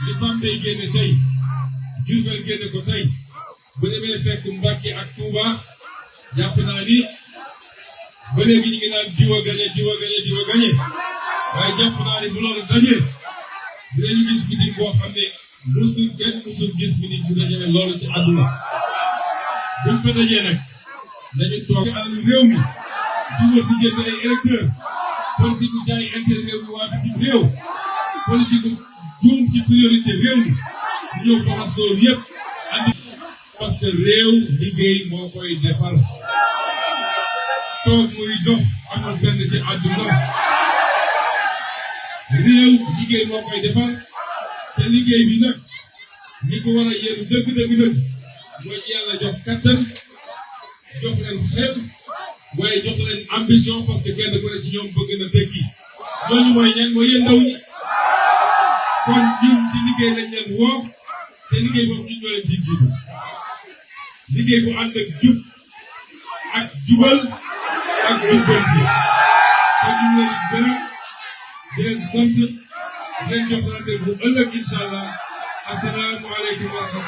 li Bambey génne tey Diourbel génne ko tey bu demee fekk Mbacké ak Touba jàpp naa ni ba léegi ñu ngi naan diwa gañe waaye jàpp naa ni bu loolu dajee dinañu gis meeting boo xam ne kenn musul gis meeting bu dajale loolu ci àdduna buñ fa dajee nag dañu toog alalu réew mi dugal di génn ay électeurs politique gu jaay intérêt réew mi waa bitim réew politique gu juum ci priorité réew mi ñu ñëw faxas loolu yëpp andi parce que réew liggéey moo koy defar toog muy dox amul fenn ci àdduna réew liggéey moo koy defar te liggéey bi nag ñi ko war a yéenu dëgg mooy yàlla jox kattan jox leen xel waaye jox leen ambition parce que kenn ku ne ci ñoom bëgg na tekki ñooñu mooy ñan mooy yéen ndaw ñi kon ñun ci liggéey lañ leen woo te liggéey boobu ñun ñoo leen ciy jiitu liggéey bu ànd ak jub ak jubal ak jubbanti te ñu leen di gërëm di leen sant di leen jox rendez-vous ëllëg incha allah asalaamaaleykum wa rahmatulah